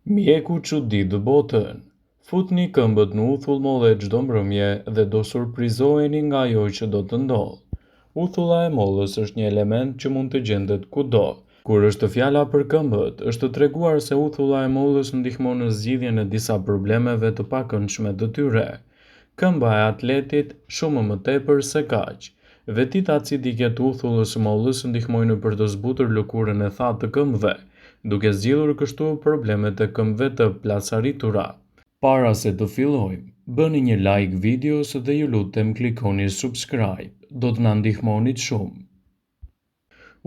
Mjeku çudit botën. Futni këmbët në uthull molle çdo mbrëmje dhe do surprizoheni nga ajo që do të ndodhë. Uthulla e mollës është një element që mund të gjendet kudo. Kur është fjala për këmbët, është treguar se uthulla e mollës ndihmon në zgjidhjen e disa problemeve të pakëndshme të tyre. Këmba e atletit, shumë më tepër se kaq. Vetitë acidike të uthullës së mollës ndihmojnë për të zbutur lëkurën e thatë të këmbëve, duke zgjidhur kështu problemet e këmbëve të plasaritura. Para se të fillojmë, bëni një like videos dhe ju lutem klikoni subscribe, do të na ndihmonit shumë.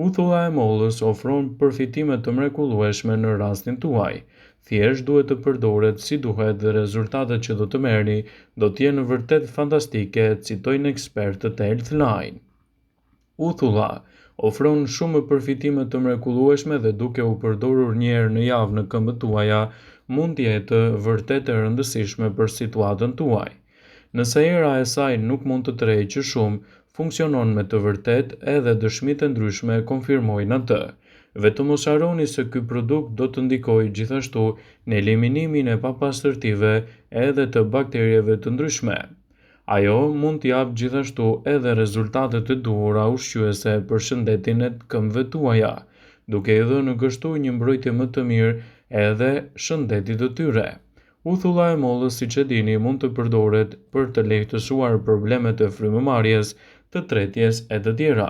Uthulla e mollës ofron përfitime të mrekullueshme në rastin tuaj. Thjesht duhet të përdoret si duhet dhe rezultatet që do të merrni do të jenë vërtet fantastike, citojnë ekspertët e Healthline. Uthulla ofron shumë përfitime të mrekullueshme dhe duke u përdorur një herë në javë në këmbët tuaja mund të jetë vërtet e rëndësishme për situatën tuaj. Nëse era e saj nuk mund të tërheqë shumë, funksionon me të vërtetë edhe dëshmitë e ndryshme e konfirmojnë atë. Vetëm mos harroni se ky produkt do të ndikojë gjithashtu në eliminimin e papastërtive edhe të bakterieve të ndryshme. Ajo mund të japë gjithashtu edhe rezultate të duhura ushqyese për shëndetin e këmbëve tuaja, duke i dhënë kështu një mbrojtje më të mirë edhe shëndetit të tyre. Uthulla e mollës siç e dini mund të përdoret për të lehtësuar problemet e frymëmarrjes, të tretjes e të tjera,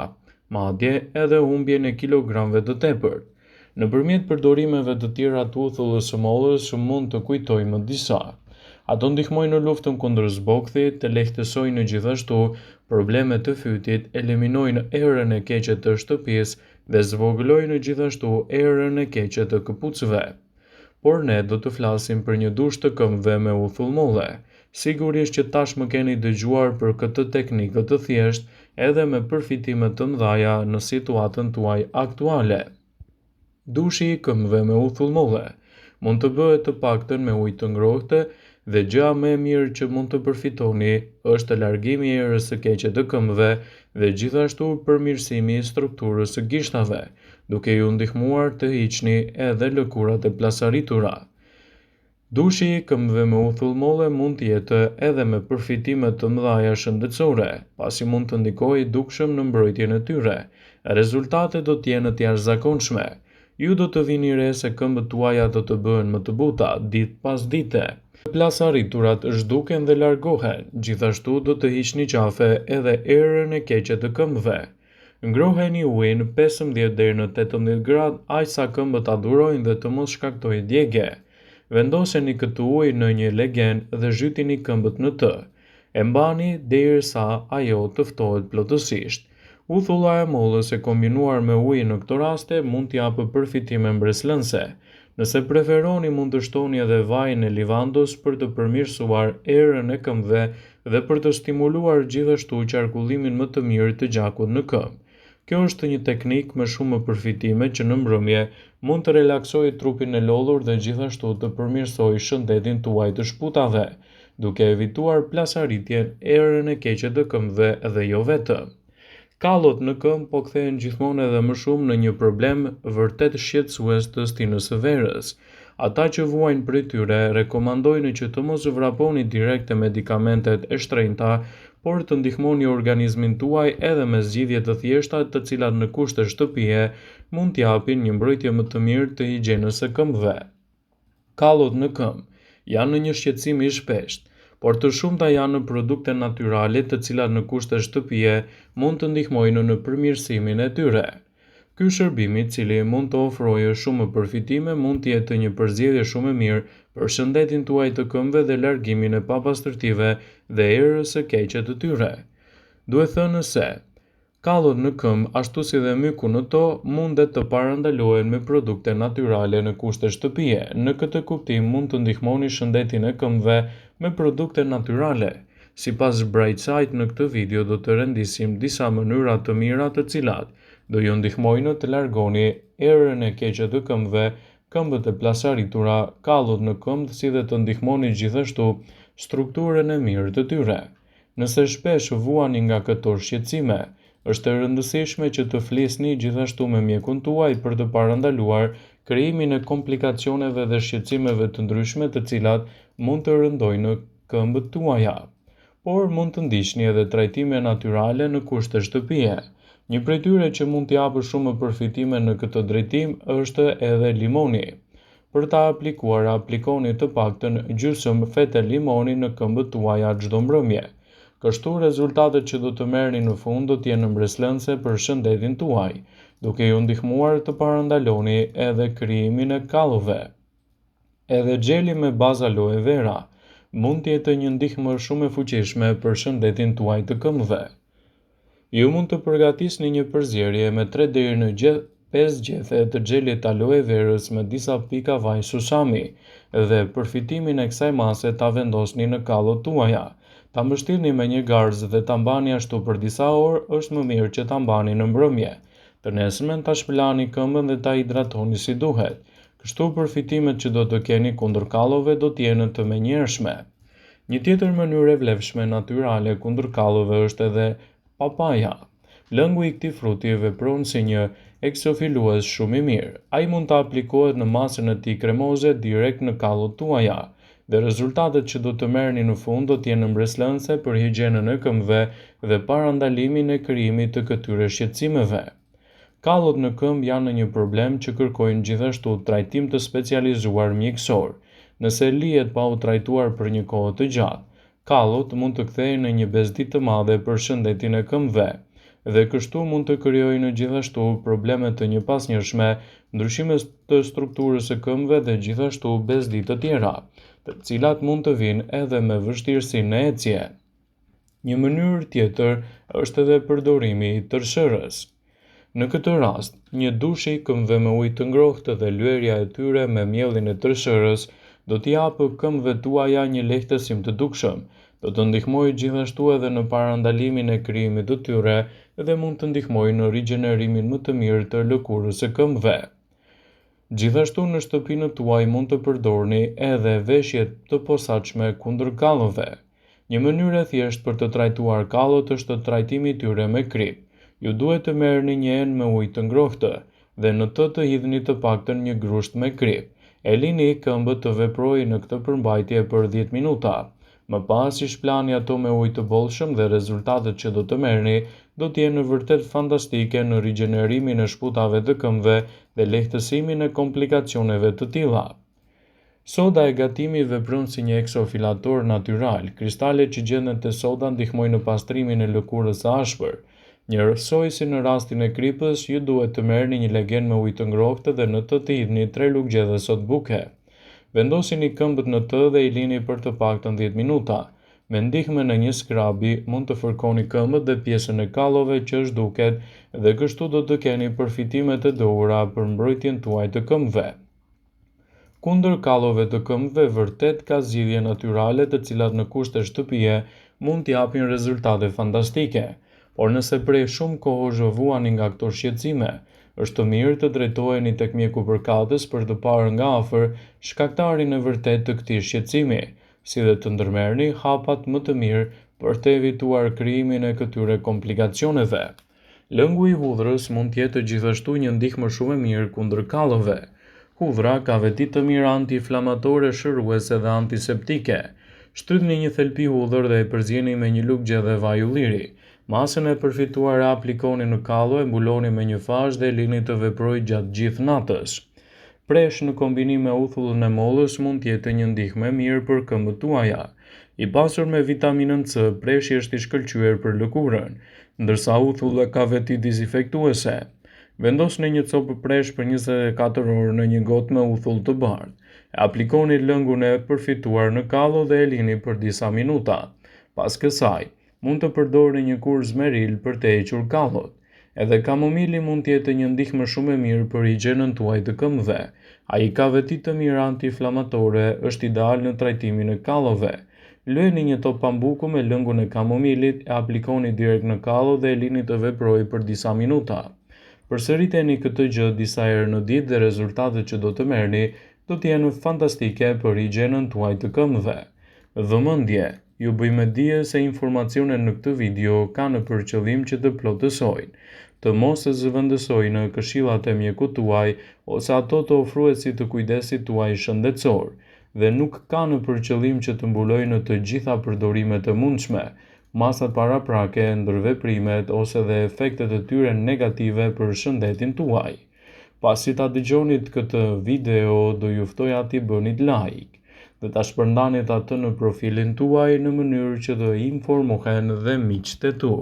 madje edhe humbjen e kilogramëve të tepërt. Nëpërmjet përdorimeve të tjera të uthullës së mollës mund të kujtojmë disa. Ato ndihmojnë në luftën kundër zbokthit, lehtësojnë gjithashtu problemet e fytit, eliminojnë erën e keqe të shtëpisë dhe zvogëlojnë gjithashtu erën e keqe të këpucëve. Por ne do të flasim për një dush të këmbëve me uthull molle. Sigurisht që tashmë keni dëgjuar për këtë teknikë të thjeshtë edhe me përfitime të mëdha në situatën tuaj aktuale. Dushi i këmbëve me uthull molle mund të bëhet të paktën me ujë të ngrohtë dhe gjëja më e mirë që mund të përfitoni është largimi i erës së keqe të këmbëve dhe gjithashtu përmirësimi i strukturës së gishtave, duke ju ndihmuar të hiqni edhe lëkurat e plasaritura. Dushi i këmbëve me uthull molle mund të jetë edhe me përfitime të mëdha shëndetësore, pasi mund të ndikojë dukshëm në mbrojtjen e tyre. Rezultatet do të jenë të jashtëzakonshme. Ju do të vini re se këmbët tuaja do të bëhen më të buta, ditë pas dite. Plasariturat zhduken dhe largohen, gjithashtu do të hiqni qafe edhe erën e keqe të këmbëve. Ngroheni ujin 15 deri në 18 gradë, aq sa këmbët ta durojnë dhe të mos shkaktojë djegie. Vendoseni këtë ujë në një legen dhe zhytini këmbët në të. E mbani derisa ajo të ftohet plotësisht. Uthulla e mollës e kombinuar me ujin në këto raste mund të japë përfitime mbresëlënëse. Nëse preferoni mund të shtoni edhe vajin e livandos për të përmirësuar erën e këmbëve dhe për të stimuluar gjithashtu qarkullimin më të mirë të gjakut në këmbë. Kjo është një teknikë me shumë përfitime që në mbrëmje mund të relaksojë trupin e lodhur dhe gjithashtu të përmirësojë shëndetin tuaj të shputave, duke evituar plasaritjen, erën e keqe të këmbëve dhe jo vetëm. Kallot në këmbë po kthehen gjithmonë edhe më shumë në një problem vërtet shqetësues të stinës së verës. Ata që vuajnë prej tyre rekomandojnë që të mos vraponi direkt te medikamentet e shtrenjta, por të ndihmoni organizmin tuaj edhe me zgjidhje të thjeshta të cilat në kushte shtëpie mund t'japin një mbrojtje më të mirë të higjienës së këmbëve. Kallot në këmbë janë një shqetësim i shpeshtë, por të shumta janë produkte natyrale të cilat në kushte shtëpie mund të ndihmojnë në përmirësimin e tyre. Ky shërbim i cili mund të ofrojë shumë përfitime mund të jetë një përzgjedhje shumë e mirë për shëndetin tuaj të këmbëve dhe largimin e papastërtive dhe erës së keqe të tyre. Duhet thënë se Kallot në këmbë, ashtu si dhe myku në to, mundet të parandalohen me produkte natyrale në kushte shtëpie. Në këtë kuptim mund të ndihmoni shëndetin e këmbëve me produkte natyrale. Sipas Brightside në këtë video do të rendisim disa mënyra të mira të cilat do ju ndihmojnë të largoni erën e keqe të këmbëve, këmbët e plasaritura, kallot në këmbë si dhe të ndihmoni gjithashtu strukturën e mirë të tyre. Nëse shpesh vuani nga këto shqetësime, është e rëndësishme që të flisni gjithashtu me mjekun tuaj për të parandaluar krijimin e komplikacioneve dhe shqetësimeve të ndryshme të cilat mund të rëndojnë këmbët tuaja. Por mund të ndiqni edhe trajtime natyrale në kushte shtëpie. Një prej tyre që mund të japë shumë përfitime në këtë drejtim është edhe limoni. Për ta aplikuar, aplikoni të paktën gjysmë fete limoni në këmbët tuaja çdo mbrëmje. Kështu, rezultatet që do të merrni në fund do të jenë mbresëlënëse për shëndetin tuaj, duke ju ndihmuar të parandaloni edhe krijimin e kallove. Edhe xheli me bazë aloe vera mund të jetë një ndihmë shumë e fuqishme për shëndetin tuaj të këmbëve. Ju mund të përgatisni një përzierje me 3 deri në 5 gjethe të xhelit aloe verës me disa pika vaj susami dhe përfitimin e kësaj mase ta vendosni në kallot tuaja. Ta mbështillni me një garzë dhe ta mbani ashtu për disa orë, është më mirë që ta mbani në mbrëmje. Të nesërmen ta shpëlani këmbën dhe ta hidratoni si duhet. Kështu përfitimet që do të keni kundër kallove do të jenë të menjëhershme. Një tjetër mënyrë e vlefshme natyrale kundër kallove është edhe papaja. Lëngu i këtij fruti vepron si një eksofilues shumë i mirë. Ai mund të aplikohet në masën e tij kremoze direkt në kallot tuaja dhe rezultatet që do të merrni në fund do të jenë mbresëlënëse për higjienën e këmbëve dhe parandalimin e krijimit të këtyre shqetësimeve. Kallot në këmbë janë një problem që kërkojnë gjithashtu trajtim të specializuar mjekësor. Nëse lihet pa u trajtuar për një kohë të gjatë, kallot mund të kthehen në një bezdi të madhe për shëndetin e këmbëve dhe kështu mund të krijojnë gjithashtu probleme të njëpasnjëshme, ndryshime të strukturës së këmbëve dhe gjithashtu bezdi të tjera, të cilat mund të vijnë edhe me vështirësi në ecje. Një mënyrë tjetër është edhe përdorimi i tërshërës. Në këtë rast, një dush i këmbëve me ujë të ngrohtë dhe lyerja e tyre me miellin e tërshërës do t'i japë këmbëve tuaja një lehtësim të dukshëm, do të ndihmojë gjithashtu edhe në parandalimin e krijimit të tyre dhe mund të ndihmojë në rigjenerimin më të mirë të lëkurës së këmbëve. Gjithashtu në shtëpinë tuaj mund të përdorni edhe veshje të posaçme kundër kallove. Një mënyrë e thjeshtë për të trajtuar kallot është trajtimi i tyre me kripë. Ju duhet të merrni një enë me ujë të ngrohtë dhe në të të hidhni të paktën një grusht me kripë. E lini këmbët të veprojë në këtë përmbajtje për 10 minuta. Më pas i shplani ato me ujë të bollshëm dhe rezultatet që do të merrni do të jenë vërtet fantastike në rigjenerimin e shputave të këmbëve dhe lehtësimin e komplikacioneve të tilla. Soda e gatimit vepron si një eksofilator natyral. Kristalet që gjenden te soda ndihmojnë në pastrimin e lëkurës së ashpër. Njësoj si në rastin e kripës, ju duhet të merrni një legen me ujë të ngrohtë dhe në të të hidhni 3 lugë gjelle sodë buke. Vendosini këmbët në të dhe i lini për të paktën 10 minuta. Me ndihmën e një skrabi mund të fërkoni këmbët dhe pjesën e kallove që zhduket dhe kështu do të keni përfitimet e duhura për mbrojtjen tuaj të këmbëve. Kundër kallove të këmbëve vërtet ka zgjidhje natyrale të cilat në kushte shtëpie mund të japin rezultate fantastike. Por nëse prej shumë kohësh vuani nga këto shqetësime, është mirë të drejtoheni tek mjeku përkatës për të parë nga afër shkaktarin e vërtetë të këtij shqetësimi, si dhe të ndërmerrni hapat më të mirë për të evituar krijimin e këtyre komplikacioneve. Lëngu i hudhrës mund të jetë gjithashtu një ndihmë shumë e mirë kundër kallove. Hudhra ka veti të mira antiinflamatore, shëruese dhe antiseptike. Shtrydhni një thelpi hudhër dhe e përzieni me një lugë gjelle vaj ulliri. Masën e përfituar e aplikoni në kallo, e mbuloni me një fashë dhe e lini të veprojë gjatë gjithë natës. Presh në kombinim me uthullën e mollës mund të jetë një ndihmë e mirë për këmbët tuaja. I pasur me vitaminën C, preshi është i shkëlqyer për lëkurën, ndërsa uthulla ka veti dezinfektuese. Vendosni një copë presh për 24 orë në një gotë me uthull të bardhë. E aplikoni lëngun e përfituar në kallo dhe e lini për disa minuta. Pas kësaj, mund të përdorni një kurz me ril për të hequr kallot. Edhe kamomili mund të jetë një ndihmë shumë e mirë për higjienën tuaj të këmbëve. Ai ka veti të mira antiinflamatore, është ideal në trajtimin e kallove. Lyeni një top pambuku me lëngun e kamomilit, e aplikoni direkt në kallo dhe e lini të veprojë për disa minuta. Përsëriteni këtë gjë disa herë në ditë dhe rezultatet që do të merrni do të jenë fantastike për higjienën tuaj të këmbëve. Vëmendje! Ju bëj me dije se informacionet në këtë video kanë për qëllim që të plotësojnë. të mos zëvendësojnë këshillat e mjekut tuaj ose ato të ofruesit të kujdesit tuaj shëndetësor dhe nuk kanë për qëllim që të mbulojnë të gjitha përdorimet e mundshme, masat paraprake, ndërveprimet ose dhe efektet e tyre negative për shëndetin tuaj. Pasi ta dëgjonit këtë video, do ju ftoja t'i bënit like dhe ta shpërndanit atë në profilin tuaj në mënyrë që të informohen dhe miqtë e tu.